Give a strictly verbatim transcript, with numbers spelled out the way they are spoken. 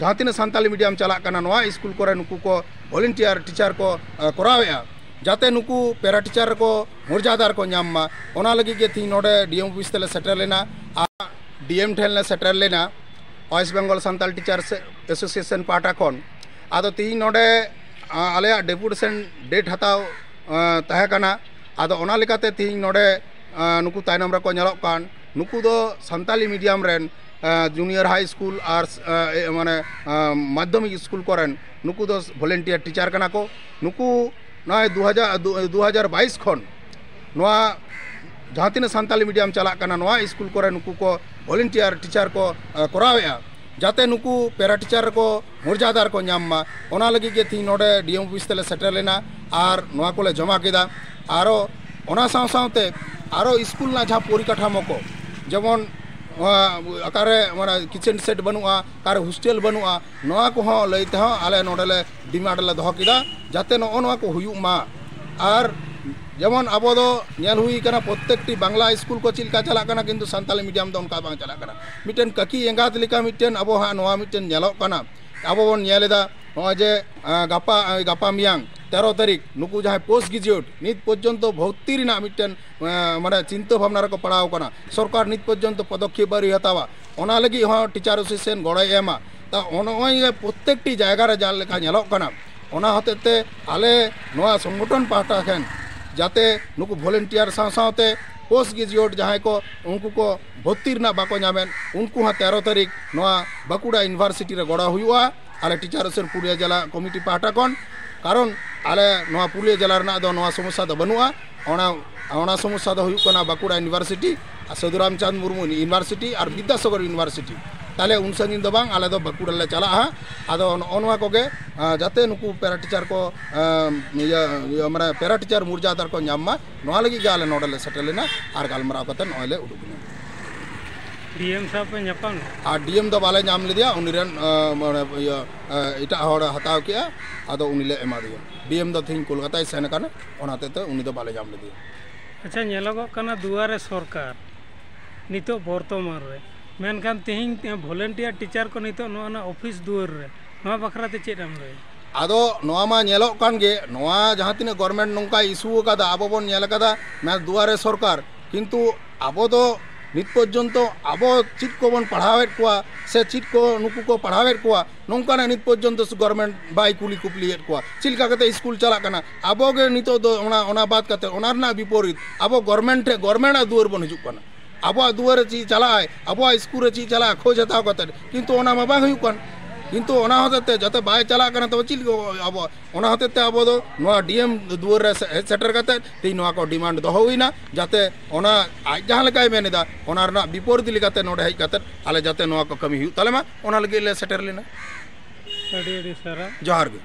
ᱡᱟᱦᱟᱸ ᱛᱤᱱᱟᱹᱜ ᱥᱟᱱᱛᱟᱞᱤ ᱢᱤᱰᱤᱭᱟᱢ ᱪᱟᱞᱟᱜ ᱠᱟᱱᱟ, ᱱᱚᱣᱟ ᱥᱠᱩᱞ ᱠᱚᱨᱮ ᱱᱩᱠᱩ ᱠᱚ ᱵᱷᱚᱞᱮᱱᱴᱤᱭᱟᱨ ᱴᱤᱪᱟᱨ ᱠᱚ ᱮ, ᱠᱚᱨᱟᱣᱮᱫᱼᱟ, ᱡᱟᱛᱮ ᱱᱩᱠᱩ ᱯᱮᱨᱟ ᱴᱤᱪᱟᱨ ᱠᱚ ᱢᱚᱨᱡᱟᱫᱟ ᱨᱮᱠᱚ ᱧᱟᱢ ᱢᱟ᱾ ᱚᱱᱟ ᱞᱟᱹᱜᱤᱫ ᱜᱮ ᱛᱮᱦᱮᱧ ᱱᱚᱰᱮ ᱰᱤ ᱮᱢ ᱚᱯᱷᱤᱥ ᱛᱮᱞᱮ ᱥᱮᱴᱮᱨ ᱞᱮᱱᱟ ᱟᱨ ᱰᱤ ᱮᱢ ᱴᱷᱮᱱ ᱞᱮ ᱥᱮᱴᱮᱨ ᱞᱮᱱᱟ, West Bengal Santal teacher association ᱯᱟᱦᱴᱟ ᱠᱷᱚᱱ᱾ ᱟᱫᱚ ᱛᱮᱦᱮᱧ ᱱᱚᱰᱮ ᱟ, ᱟᱞᱮᱭᱟᱜ ᱰᱮᱯᱩᱴᱮᱥᱚᱱ ᱰᱮᱴ ᱦᱟᱛᱟᱣ ᱟ, ᱛᱟᱦᱮᱸ ᱠᱟᱱᱟ᱾ ᱟᱫᱚ ᱚᱱᱟ ᱞᱮᱠᱟᱛᱮ ᱛᱮᱦᱮᱧ ᱱᱚᱰᱮ ᱟ, ᱱᱩᱠᱩ ᱛᱟᱭᱱᱚᱢ ᱨᱮᱠᱚ ᱧᱮᱞᱚᱜ ᱠᱟᱱ, ᱱᱩᱠᱩ ᱫᱚ ᱥᱟᱱᱛᱟᱞᱤ ᱢᱤᱰᱤᱭᱟᱢ ᱨᱮᱱ ᱟ, ᱡᱩᱱᱤᱭᱟᱨ ᱦᱟᱭ ᱥᱠᱩᱞ ᱟᱨ ᱟ, ᱮ, ᱢᱟᱱᱮ ᱟ, ᱢᱟᱫᱽᱫᱷᱚᱢᱤᱠ ᱥᱠᱩᱞ ᱠᱚᱨᱮᱱ ᱱᱩᱠᱩ ᱫᱚ ᱵᱷᱚᱞᱮᱱᱴᱤᱭᱟᱨ ᱴᱤᱪᱟᱨ ᱠᱟᱱᱟ ᱠᱚ᱾ ᱱᱩᱠᱩ ᱱᱚᱜᱼᱚᱭ ᱫᱩ ᱦᱟᱡᱟᱨ, ᱫᱩ, ᱫᱩ ᱦᱟᱡᱟᱨ ᱵᱟᱭᱤᱥ ᱠᱷᱚᱱ ᱱᱚᱣᱟ ᱡᱟᱦᱟᱸ ᱛᱤᱱᱟᱹᱜ ᱥᱟᱱᱛᱟᱞᱤ ᱢᱤᱰᱤᱭᱟᱢ ᱪᱟᱞᱟᱜ ᱠᱟᱱᱟ, ᱱᱚᱣᱟ ᱥᱠᱩᱞ ᱠᱚᱨᱮ ᱱᱩᱠᱩ ᱠᱚ ᱵᱷᱚᱞᱮᱱᱴᱤᱭᱟᱨ ᱴᱤᱪᱟᱨ ᱠᱚ ᱟ, ᱠᱚᱨᱟᱣᱮᱫᱼᱟ, ᱡᱟᱛᱮ ᱱᱩᱠᱩ ᱯᱮᱨᱟ ᱴᱤᱪᱟᱨ ᱠᱚ ᱢᱚᱨᱡᱟᱫᱟ ᱨᱮᱠᱚ ᱧᱟᱢ ᱢᱟ᱾ ᱚᱱᱟ ᱞᱟᱹᱜᱤᱫ ᱜᱮ ᱛᱮᱦᱮᱧ ᱱᱚᱰᱮ ᱰᱤ ᱮᱢ ᱚᱯᱷᱤᱥ ᱛᱮᱞᱮ ᱥᱮᱴᱮᱨ ᱞᱮᱱᱟ ᱟᱨ ᱱᱚᱣᱟ ᱠᱚᱞᱮ ᱡᱚᱢᱟ ᱠᱮᱫᱟ᱾ ᱟᱨᱚ ᱚᱱᱟ ᱥᱟᱶ ᱥᱟᱶᱛᱮ ᱟᱨᱚ ᱥᱠᱩᱞ ᱨᱮᱱᱟᱜ ᱡᱟᱦᱟᱸ ᱯᱚᱨᱤᱠᱟᱴᱷᱟᱢᱳ ᱠᱚ, ᱡᱮᱢᱚᱱ ᱱᱚᱣᱟ ᱚᱠᱟᱨᱮ ᱢᱟᱱᱮ ᱠᱤᱪᱮᱱ ᱥᱮᱴ ᱵᱟᱹᱱᱩᱜᱼᱟ, ᱚᱠᱟᱨᱮ ᱦᱳᱥᱴᱮᱞ ᱵᱟᱹᱱᱩᱜᱼᱟ, ᱱᱚᱣᱟ ᱠᱚᱦᱚᱸ ᱞᱟᱹᱭ ᱛᱮᱦᱚᱸ ᱟᱞᱮ ᱱᱚᱰᱮ ᱞᱮ ᱰᱤᱢᱟᱱᱰ ᱞᱮ ᱫᱚᱦᱚ ᱠᱮᱫᱟ, ᱡᱟᱛᱮ ᱱᱚᱜᱼᱚ ᱱᱚᱣᱟ ᱠᱚ ᱦᱩᱭᱩᱜ ᱢᱟ᱾ ᱟᱨ ᱡᱮᱢᱚᱱ ᱟᱵᱚ ᱫᱚ ᱧᱮᱞ ᱦᱩᱭ ᱠᱟᱱᱟ, ᱯᱨᱚᱛᱛᱮᱠᱴᱤ ᱵᱟᱝᱞᱟ ᱥᱠᱩᱞ ᱠᱚ ᱪᱮᱫ ᱞᱮᱠᱟ ᱪᱟᱞᱟᱜ ᱠᱟᱱᱟ, ᱠᱤᱱᱛᱩ ᱥᱟᱱᱛᱟᱞᱤ ᱢᱤᱰᱤᱭᱟᱢ ᱫᱚ ᱚᱱᱠᱟ ᱵᱟᱝ ᱪᱟᱞᱟᱜ ᱠᱟᱱᱟ᱾ ᱢᱤᱫᱴᱮᱱ ᱠᱟᱹᱠᱤ ᱮᱸᱜᱟᱛ ᱞᱮᱠᱟ ᱢᱤᱫᱴᱮᱱ ᱟᱵᱚ ᱦᱟᱸᱜ ᱱᱚᱣᱟ ᱢᱤᱫᱴᱮᱱ ᱧᱮᱞᱚᱜ ᱠᱟᱱᱟ᱾ ᱟᱵᱚ ᱵᱚᱱ ᱧᱮᱞ ᱮᱫᱟ, ᱱᱚᱜᱼᱚᱭ ᱡᱮ ᱟᱸ, ᱜᱟᱯᱟ, ᱟᱸ, ᱜᱟᱯᱟ ᱢᱮᱭᱟᱝ ᱛᱮᱨᱚ ᱛᱟᱹᱨᱤᱠᱷ ᱱᱩᱠᱩ ᱡᱟᱦᱟᱸᱭ ᱯᱳᱥᱴ ᱜᱨᱮᱡᱩᱭᱮᱴ ᱱᱤᱛ ᱯᱚᱨᱡᱚᱱᱛᱚ ᱵᱷᱚᱨᱛᱤ ᱨᱮᱱᱟᱜ ᱢᱤᱫᱴᱮᱱ ᱟᱸ, ᱢᱟᱱᱮ ᱪᱤᱱᱛᱟᱹ ᱵᱷᱟᱵᱽᱱᱟ ᱨᱮᱠᱚ ᱯᱟᱲᱟᱣ ᱠᱟᱱᱟ, ᱥᱚᱨᱠᱟᱨ ᱱᱤᱛ ᱯᱚᱨᱡᱚᱱᱛᱚ ᱯᱚᱫᱚᱠᱷᱮᱯ ᱟᱹᱣᱨᱤ ᱦᱟᱛᱟᱣᱟ᱾ ᱚᱱᱟ ᱞᱟᱹᱜᱤᱫ ᱦᱚᱸ ᱴᱤᱪᱟᱨ ᱮᱥᱳᱥᱤᱭᱮᱥᱚᱱ ᱜᱚᱲᱚᱭ ᱮᱢᱟ᱾ ᱛᱟ ᱱᱚᱜᱼᱚᱭ ᱡᱮ ᱯᱨᱚᱛᱛᱮᱠᱴᱤ ᱡᱟᱭᱜᱟ ᱨᱮ ᱡᱟᱦᱟᱸ ᱞᱮᱠᱟ ᱧᱮᱞᱚᱜ ᱠᱟᱱᱟ, ᱚᱱᱟ ᱦᱚᱛᱮᱡ ᱛᱮ ᱟᱞᱮ ᱱᱚᱣᱟ ᱥᱚᱝᱜᱚᱴᱷᱚᱱ ᱯᱟᱦᱴᱟ ᱴᱷᱮᱱ ᱡᱟᱛᱮ ᱱᱩᱠᱩ ᱵᱷᱚᱞᱮᱱᱴᱤᱭᱟᱨ ᱥᱟᱶ ᱥᱟᱶᱛᱮ ᱯᱳᱥᱴ ᱜᱨᱮᱡᱩᱭᱮᱴ ᱡᱟᱦᱟᱸᱭ ᱠᱚ, ᱩᱱᱠᱩ ᱠᱚ ᱵᱷᱚᱨᱛᱤ ᱨᱮᱱᱟᱜ ᱵᱟᱠᱚ ᱧᱟᱢᱮᱫ, ᱩᱱᱠᱩ ᱦᱚᱸ ᱛᱮᱨᱚ ᱛᱟᱹᱨᱤᱠᱷ ᱱᱚᱣᱟ ᱵᱟᱸᱠᱩᱲᱟ ᱤᱭᱩᱱᱤᱵᱷᱟᱨᱥᱤᱴᱤ ᱨᱮ ᱜᱚᱲᱚ ᱦᱩᱭᱩᱜᱼᱟ᱾ ᱟᱞᱮ ᱴᱤᱪᱟᱨ ᱮᱥᱳᱥᱤᱭᱮᱥᱚᱱ ᱯᱩᱨᱩᱞᱤᱭᱟᱹ ᱡᱮᱞᱟ ᱠᱚᱢᱤᱴᱤ ᱯᱟᱦᱴᱟ ᱠᱷᱚᱱ, ᱠᱟᱨᱚᱱ ᱟᱞᱮ ᱱᱚᱣᱟ ᱯᱩᱨᱩᱞᱤᱭᱟᱹ ᱡᱮᱞᱟ ᱨᱮᱱᱟᱜ ᱫᱚ ᱱᱚᱣᱟ ᱥᱚᱢᱚᱥᱥᱟ ᱫᱚ ᱵᱟᱹᱱᱩᱜᱼᱟ᱾ ᱚᱱᱟ, ᱚᱱᱟ ᱥᱚᱢᱚᱥᱥᱟ ᱫᱚ ᱦᱩᱭᱩᱜ ᱠᱟᱱᱟ ᱵᱟᱸᱠᱩᱲᱟ ᱤᱭᱩᱱᱤᱵᱷᱟᱨᱥᱤᱴᱤ ᱟᱨ ᱥᱟᱹᱫᱷᱩ ᱨᱟᱢᱪᱟᱸᱫᱽ ᱢᱩᱨᱢᱩ ᱤᱭᱩᱱᱤᱵᱷᱟᱨᱥᱤᱴᱤ ᱟᱨ ᱵᱤᱫᱽᱫᱟᱥᱟᱜᱚᱨ ᱤᱭᱩᱱᱤᱵᱷᱟᱨᱥᱤᱴᱤ᱾ ᱛᱟᱦᱞᱮ ᱩᱱ ᱥᱟᱺᱜᱤᱧ ᱫᱚ ᱵᱟᱝ, ᱟᱞᱮ ᱫᱚ ᱵᱟᱸᱠᱩᱲᱟ ᱞᱮ ᱪᱟᱞᱟᱜᱼᱟ᱾ ᱟᱫᱚ ᱱᱚᱜᱼᱚ ᱱᱚᱣᱟ ᱠᱚᱜᱮ, ᱟᱸ, ᱡᱟᱛᱮ ᱱᱩᱠᱩ ᱯᱮᱨᱟ ᱴᱤᱪᱟᱨ ᱠᱚ, ᱟᱸ, ᱤᱭᱟᱹ, ᱤᱭᱟᱹ, ᱢᱟᱱᱮ ᱯᱮᱨᱟ ᱴᱤᱪᱟᱨ ᱢᱚᱨᱡᱟᱫᱟ ᱨᱮᱠᱚ ᱧᱟᱢ ᱢᱟ, ᱱᱚᱣᱟ ᱞᱟᱹᱜᱤᱫ ᱜᱮ ᱟᱞᱮ ᱱᱚᱰᱮ ᱞᱮ ᱥᱮᱴᱮᱨ ᱞᱮᱱᱟ ᱟᱨ ᱜᱟᱞᱢᱟᱨᱟᱣ ᱠᱟᱛᱮ ᱱᱚᱜᱼᱚᱭ ᱞᱮ ᱩᱰᱩᱠ ᱮᱱᱟ᱾ ᱰᱤ ᱮᱢ ᱥᱟᱶ ᱯᱮ ᱧᱟᱯᱟᱢ ᱮᱱᱟ? ᱟᱨ ᱰᱤ ᱮᱢ ᱫᱚ ᱵᱟᱞᱮ ᱧᱟᱢ ᱞᱮᱫᱮᱭᱟ, ᱩᱱᱤ ᱨᱮᱱ, ᱟᱸ, ᱢᱟᱱᱮ ᱤᱭᱟᱹ, ᱟᱸ, ᱮᱴᱟᱜ ᱦᱚᱲᱮ ᱦᱟᱛᱟᱣ ᱠᱮᱜᱼᱟ, ᱟᱫᱚ ᱩᱱᱤ ᱞᱮ ᱮᱢᱟ ᱫᱮᱭᱟ᱾ ᱰᱤ ᱮᱢ ᱫᱚ ᱛᱮᱦᱮᱧ ᱠᱳᱞᱠᱟᱛᱟᱭ ᱥᱮᱱ ᱟᱠᱟᱱᱟ, ᱚᱱᱟ ᱦᱚᱛᱮᱡ ᱛᱮ ᱩᱱᱤ ᱫᱚ ᱵᱟᱞᱮ ᱧᱟᱢ ᱞᱮᱫᱮᱭᱟ᱾ ᱟᱪᱪᱷᱟ, ᱧᱮᱞᱚᱜᱚᱜ ᱠᱟᱱᱟ ᱫᱩᱣᱟᱨᱮ ᱥᱚᱨᱠᱟᱨ ᱱᱤᱛᱚᱜ ᱵᱚᱨᱛᱚᱢᱟᱱ ᱨᱮ ᱢᱮᱱᱠᱷᱟᱱ ᱛᱮᱦᱮᱧ ᱵᱷᱚᱞᱮᱱᱴᱤᱭᱟᱨ ᱴᱤᱪᱟᱨ ᱠᱚ ᱱᱤᱛᱚᱜ ᱱᱚᱣᱟ ᱱᱚᱣᱟ ᱚᱯᱷᱤᱥ ᱫᱩᱣᱟᱹᱨ ᱨᱮ, ᱱᱚᱣᱟ ᱵᱟᱠᱷᱨᱟ ᱛᱮ ᱪᱮᱫ ᱮᱢ ᱞᱟᱹᱭᱟ? ᱟᱫᱚ ᱱᱚᱣᱟ ᱢᱟ ᱧᱮᱞᱚᱜ ᱠᱟᱱ ᱜᱮ, ᱱᱚᱣᱟ ᱡᱟᱦᱟᱸ ᱛᱤᱱᱟᱹᱜ ᱜᱚᱨᱢᱮᱱᱴ ᱱᱚᱝᱠᱟᱭ ᱤᱥᱩ ᱟᱠᱟᱫᱟ, ᱟᱵᱚ ᱵᱚᱱ ᱧᱮᱞ ᱟᱠᱟᱫᱟ ᱢᱮᱱ ᱫᱩᱣᱟᱨᱮ ᱥᱚᱨᱠᱟᱨ, ᱠᱤᱱᱛᱩ ᱟᱵᱚ ᱫᱚ ᱱᱤᱛ ᱯᱚᱨᱡᱚᱱᱛᱚ ᱟᱵᱚ ᱪᱮᱫ ᱠᱚᱵᱚᱱ ᱯᱟᱲᱦᱟᱣᱮᱫ ᱠᱚᱣᱟ ᱥᱮ ᱪᱮᱫ ᱠᱚ ᱱᱩᱠᱩ ᱠᱚ ᱯᱟᱲᱦᱟᱣᱮᱫ ᱠᱚᱣᱟ, ᱱᱚᱝᱠᱟᱱᱟᱜ ᱱᱤᱛ ᱯᱚᱨᱡᱚᱱᱛᱚ ᱜᱚᱨᱢᱮᱱᱴ ᱵᱟᱭ ᱠᱩᱞᱤ ᱠᱩᱯᱞᱤᱭᱮᱫ ᱠᱚᱣᱟ ᱪᱮᱫ ᱞᱮᱠᱟ ᱠᱟᱛᱮ ᱥᱠᱩᱞ ᱪᱟᱞᱟᱜ ᱠᱟᱱᱟ᱾ ᱟᱵᱚ ᱜᱮ ᱱᱤᱛᱚᱜ ᱫᱚ ᱚᱱᱟ ᱚᱱᱟ ᱵᱟᱫ ᱠᱟᱛᱮ ᱚᱱᱟ ᱨᱮᱱᱟᱜ ᱵᱤᱯᱚᱨᱤᱛ ᱟᱵᱚ ᱜᱚᱨᱢᱮᱱᱴ ᱴᱷᱮᱱ, ᱜᱚᱨᱢᱮᱱᱴ ᱟᱜ ᱫᱩᱣᱟᱹᱨ ᱵᱚᱱ ᱦᱤᱡᱩᱜ ᱠᱟᱱᱟ᱾ ᱟᱵᱚᱣᱟᱜ ᱫᱩᱣᱟᱹᱨ ᱨᱮ ᱪᱮᱫ ᱪᱟᱞᱟᱜᱼᱟᱭ, ᱟᱵᱚᱣᱟᱜ ᱥᱠᱩᱞ ᱨᱮ ᱪᱮᱫ ᱪᱟᱞᱟᱜᱼᱟ ᱠᱷᱳᱡᱽ ᱦᱟᱛᱟᱣ ᱠᱟᱛᱮ, ᱠᱤᱱᱛᱩ ᱚᱱᱟ ᱢᱟ ᱵᱟᱝ ᱦᱩᱭᱩᱜ ᱠᱟᱱ᱾ ᱠᱤᱱᱛᱩ ᱚᱱᱟ ᱦᱚᱛᱮᱡ ᱛᱮ ᱡᱟᱛᱮ ᱵᱟᱭ ᱪᱟᱞᱟᱜ ᱠᱟᱱᱟ, ᱛᱚᱵᱮ ᱪᱮᱫ ᱞᱮᱠᱟ ᱟᱵᱚ, ᱚᱱᱟ ᱦᱚᱛᱮᱡ ᱛᱮ ᱟᱵᱚ ᱫᱚ ᱱᱚᱣᱟ ᱰᱤ ᱮᱢ ᱫᱩᱣᱟᱹᱨ ᱨᱮ ᱦᱮᱡ ᱥᱮᱴᱮᱨ ᱠᱟᱛᱮ ᱛᱮᱦᱮᱧ ᱱᱚᱣᱟ ᱠᱚ ᱰᱤᱢᱟᱱᱰ ᱫᱚᱦᱚ ᱦᱩᱭᱱᱟ, ᱡᱟᱛᱮ ᱚᱱᱟ ᱟᱡ ᱡᱟᱦᱟᱸ ᱞᱮᱠᱟᱭ ᱢᱮᱱ ᱮᱫᱟ ᱚᱱᱟ ᱨᱮᱱᱟᱜ ᱵᱤᱯᱚᱨᱤᱛ ᱞᱮᱠᱟᱛᱮ ᱱᱚᱰᱮ ᱦᱮᱡ ᱠᱟᱛᱮ ᱟᱞᱮ ᱡᱟᱛᱮ ᱱᱚᱣᱟ ᱠᱚ ᱠᱟᱹᱢᱤ ᱦᱩᱭᱩᱜ ᱛᱟᱞᱮ ᱢᱟ, ᱚᱱᱟ ᱞᱟᱹᱜᱤᱫ ᱞᱮ ᱥᱮᱴᱮᱨ ᱞᱮᱱᱟ᱾ ᱟᱹᱰᱤ ᱟᱹᱰᱤ ᱥᱟᱨᱦᱟᱣ᱾ ᱡᱚᱦᱟᱨ ᱜᱮ᱾